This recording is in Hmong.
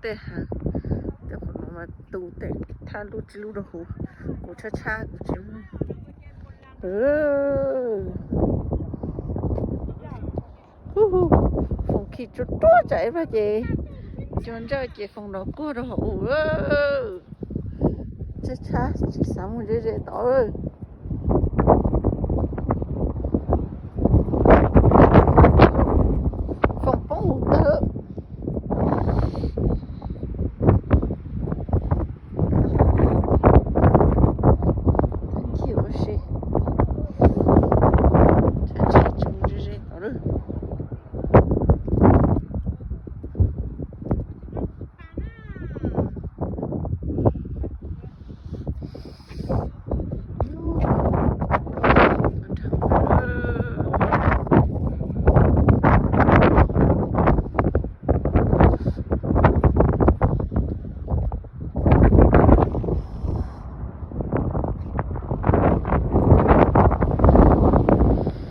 tej heev. Tej qhov no mas tu tej thaj lub tsis lub rau huv, kuv tshab tshab kuv tsis muaj. Foom khi tsuag tsuag tsam ib pliag ces cua ntsawj ces foom los quag rau hauv ub. Tshab tshab tsis xav mus ze ze tod.